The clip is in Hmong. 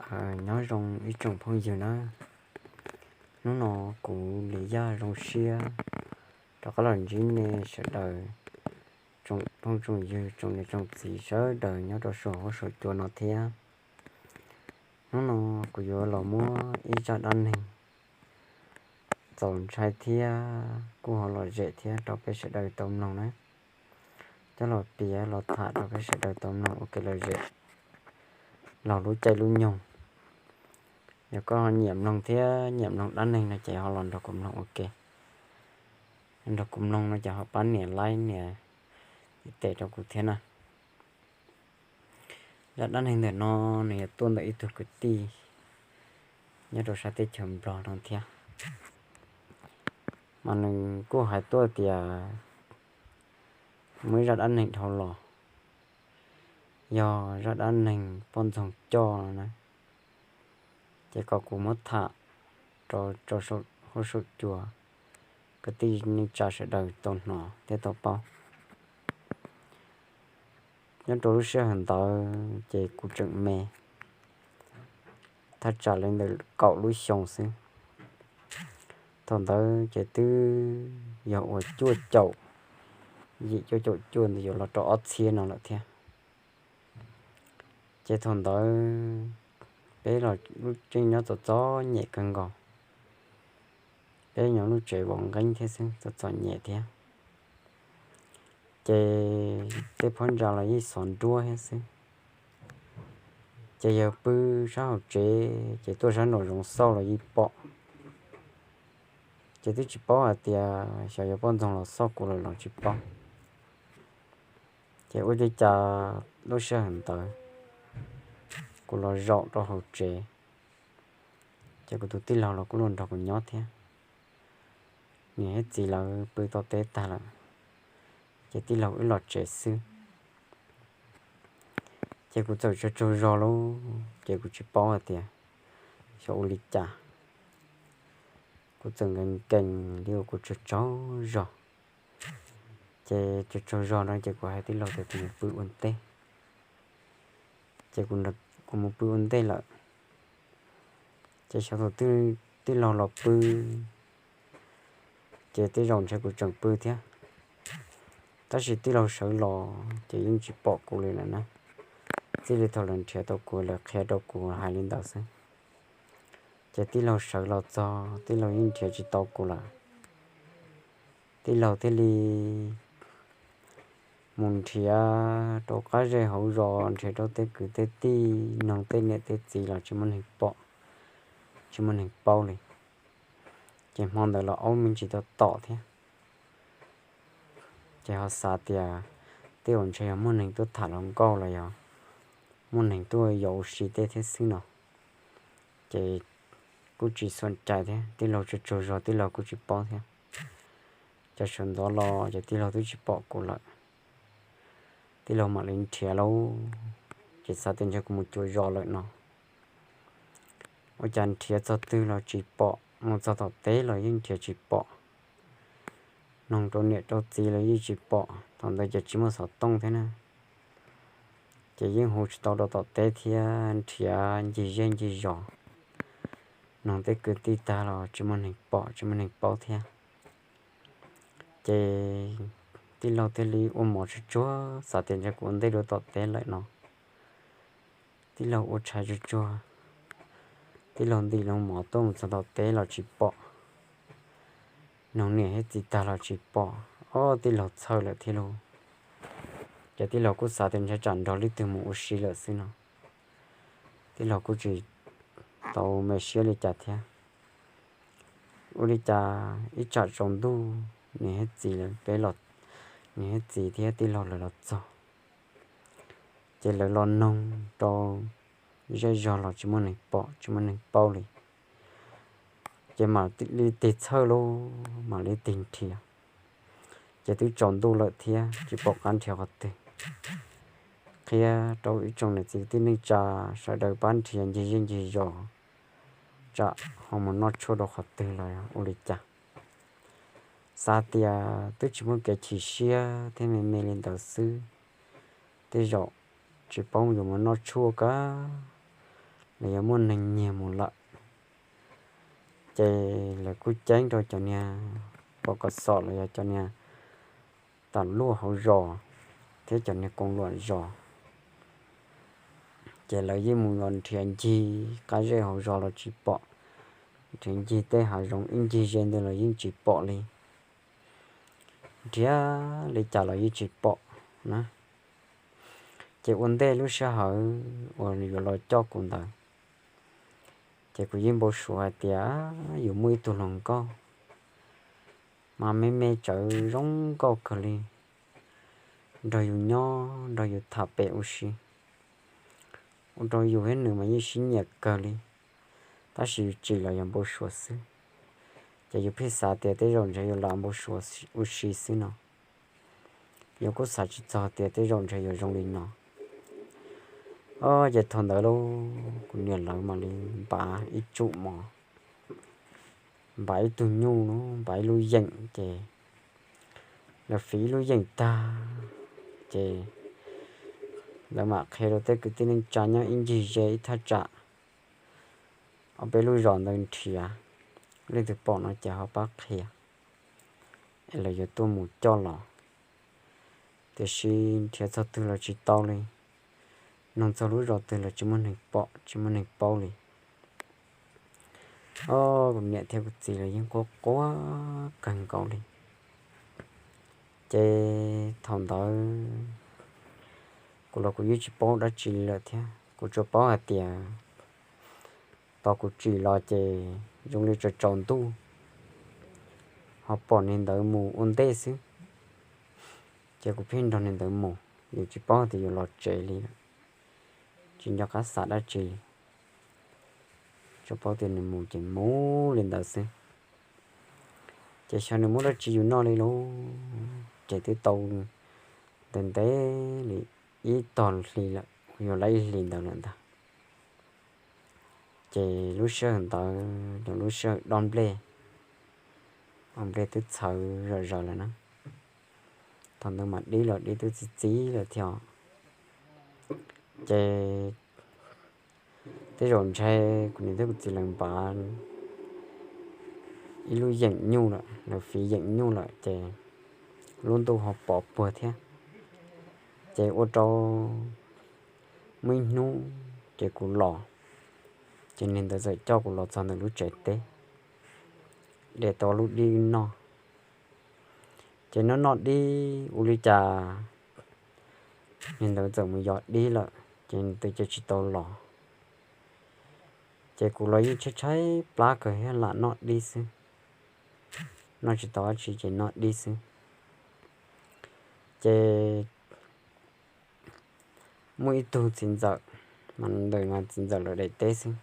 Nyob zoo ib tsoom phooj ywg na, hnub no kuv Lis Yaj zoo siab rov qab los ntsib nej sawv daws, tsoom phooj tsoom ywg, tsoom niam tsoom txiv sawv daws nyob rau saum huab saum cua no thiab. Hnub no kuv yuav los muab ib zaj dab neeg txaus ntshai thiab kuj ho lom zem thiab rau peb sawv daws tau mloog na, coj los piav los tham rau peb sawv daws tau mloog ua kev lom zem laug lub caij lub nyoog. Yog koj ho nyiam mloog thiab nyiam mloog dab neeg no ces ho los nrog kuv mloog ua ke. Nrog kuv mloog no ces ho pab nias like nias tes rau kuv thiab na. Zaj dab neeg ntawm no nws yog tuaj ntawm ib tug kwv tij nyob rau sab teb chaws Nplog no thiab, mas nws kuj hais tuaj tias muaj ib zaj dab neeg dhau los, yog zaj dab neeg poj ntxoog coj no na, ces kom kuv muab tham rau saum huab saum cua, kwv tij neej tsa sawv daws tau hnov thiab tau paub. Nyob rau lub sij hawm ntawd ces kuv tseem me, thaj tsam li ntawm kaum lub xyoo xwb. Thaum ntawd ces twb yog uas cuaj caum yim cuaj caum cuaj ntawd yuav los rau ob txhiab no lawm thiab. Ces thaum ntawd peb los lub tseem nyob txom txom nyem kawg nkaus, peb nyob lub tsev vov nqeeb thiab xwb, txom txom nyem thiab. Ces tej phab ntsa los yeej xov nruab thiab xwb. Ces yog pw sab hauv tsev ces tuaj sab nraum zoov xauj los yeej pom. Ces twb tsis paub hais tias xyov yog poj ntxoog los xauj kuv lawm los tsis paub. Ces ua li cas lub sij hawm ntawd kuv los zaum rau hauv tsev, ces kuv tus tij laug los kuj los nrog kuv nyob thiab. Niam thiab txiv lawv pw tau teb tag lawm, ces tij laug wb los tsev xwb. Ces kuv txawm tsaug tsaug zog lauj, ces kuv tsis paub hais tias xyov ua li cas, kuv txawm nkees nkees li uas kuv tsaug tsaug zog. Ces tsaug tsaug zog no ces kuv hais tij laug tias kuv mus pw ua ntej. Ces kuv mus pw ua ntej lawm. Ces xyov thaum twg tij laug los pw, ces tej zaum ntshe kuv tseem pw thiab. Tab sis tij laug sawv los ces yeej tsis pom kuv li lawm na. Txij li thaum lawv nrhiav tau kuv, lawv qhia rau kuv hais li ntawd xwb. Ces tij laug sawv los txog tij laug yeej nrhiav tsis tau kuv lawm. Tij laug thiaj li mus nrhiav rau qab zej hauv zos, nrhiav rau tej kwv tej tij, noog tej niam tej txiv los tsis muaj neeg pom, tsis muaj neeg paub li. Ces hmo ntawd los aub me ntsis tau tom thiab. Ces ho xav tias tej uas ntshe yog muaj neeg tuaj tham hluas nkauj los yog muaj neeg tuaj yos ua si tej thiab xwb no. Ces kuj tsis xuam cai thiab, tij laug tsaug tsaug zog tij laug kuj tsis paub thiab. Ces sawv ntxov los ces tij laug twb tsis pom kuv lawm. Tij laug mam li nrhiav lauj, ces xav tias ntshe kuv mus cuag zos lawm no. Ua cas nrhiav txog twg los tsis pom, mus txog tom teb los yeej nrhiav tsis pom, noog rau niam rau txiv los yeej tsis pom. Thaum ntawd ces tsis muaj xov tooj thiab na, ces yeej hu tsis tau rau tom teb thiab, nrhiav ncig zej ncig zos, noog tej kwv tij tag los tsis muaj neeg pom tsis muaj neeg paub thiab. Ces tij laug thiaj li ua mov tsuag tsuag, xav tias ntshe kuv ua ntej dua tom teb lawm no. Tij laug ua tshais tsuag tsuag, tij laug ntim loo mov tuaj mus txog tom teb los tsis pom, noog niam thiab txiv tag los tsis pom, ob tij laug txhawj lawm thiab lauj. Ces tij laug kuj xav tias ntshe tsam nrog leej twg mus ua si lawm xwb no, tij laug kuj tsis tau me siab li cas thiab. Ua li cas ib tsam tsaus ntuj niam thiab txiv lawv peb los, niam thiab txiv thiab tij laug lawv los txog, ces lawv los noog rau zej zog los tsis muaj neeg pom tsis muaj neeg paub li. Ces mam li tig txhawj lauj, mam li tig nrhiav. Ces twb tsaus ntuj lawm thiab tsis pom qab nrhiav qhov twg. Qhia rau ib tsoom niam txiv kwv tij neej tsa sawv daws pab nrhiav ncig zej ncig zos, tsam ho mus noj tshuaj rau qhov twg los ua li cas. Xav tias twb tsis muaj kev chim siab thiab me me li ntawd xwb, tej zaum tsis paub yuav mus noj tshuaj kab los yog muaj neeg nyiag mus lawm. Ces lawv kuj ceeb rau cov niag pos kom xom los yog cov niag tam luaj hauv zos thiab cov niag koom luam zos. Ces lawv yeej mus los nrhiav ncig qab zej hauv zos los tsis pom, nrhiav ncig tej hav zoov ib ncig ze ntawd los yeej tsis pom li. Nrhiav li cas los yeej tsis pom na. Ces ua ntej lub sij hawm uas yuav los coj kuv ntawd, ces kuv yeej npau suav hais tias yuav muaj ib tug hluas nkauj mas me me tsawv zoo nkauj kawg li, nrog yus nyob nrog yus tham pem ua si, ua rau yus thiab nws mas yeej sib nyiam kawg li. Tab sis yus tsis los yog npau suav xwb, ces yus pheej xav tias tej zaum ntshe yus los npau suav ua si xwb no. Yus kuj xav tsis txog tias tej zaum ntshe yuav zoo li no. Ces thaum ntawd lauj, kuv niam lawv mam li npav ib tsum mov, npav ib tug nyuj, npav ib lub yeem ces lawv fiv ib lub yeem tag, ces lawv mam qhia rau tej kwv tij neej tsa nyob ib ncig ze ib thaj tsam ob peb lub zos ntawd nrhiav, leej twg pom no ces ho pab qhia es lawv yuav tuaj mus coj los. Tiam sis nrhiav txog twg los tsis tau li, nug txog lub zos twg los tsis muaj neeg pom tsis muaj neeg paub li. Ob, kuv niam thiab kuv txiv los yeej quaj quaj kawg nkaus li. Ces thaum ntawd kuv los kuv yeej tsis paub dab tsi lawm thiab, kuv tsuas paub hais tias tau kuv tsim los ces zoo li tsaus tsaus ntuj ho pom niag ntawd mus ua ntej xwb. Ces kuv pheej nrog niag ntawd mus, yus tsis paub tias yus los tsev li lawm, tsis nco qab xav dab tsi li, tsuas paub tias nws mus ces mus li ntawd xwb. Ces xyov nws muab dab tsi yus noj li lauj, ces twb tau ntev ntev li ib tog hli lawm, yog lawm ib hlis ntawd lawm ntag. Ces lub sij hawm ntawd yog lub sij hawm dob nplej, ua nplej twb txhawv zom zaws lawm na. Thaum ntawd mas dib los dib twb txi txiv lawm thiab. Ces tej zaum ntshe kuv niam thiab kuv txiv lawv npav ib lub yeem nyuj lawm, lawv fiv yeem nyuj lawm ces lub ntuj ho pov puag thiab. Ces ua rau muaj ib hnub ces kuv los, ces niag ntawd txawm coj kuv los txog ntawm lub tsev teb, de tau lub dib noj. Ces noj noj dib ua li cas niag ntawd txawm mus yos dib lawm ces nws twb cia tsis tau los. Ces kuv los yeej tshaib tshaib plab kawg thiab lam noj dib xwb, noj tsis tau dab tsi ces noj dib xwb. Ces muaj ib tug txiv ntxawm, mas ntawm mas txiv ntxawm lawv daim teb xwb,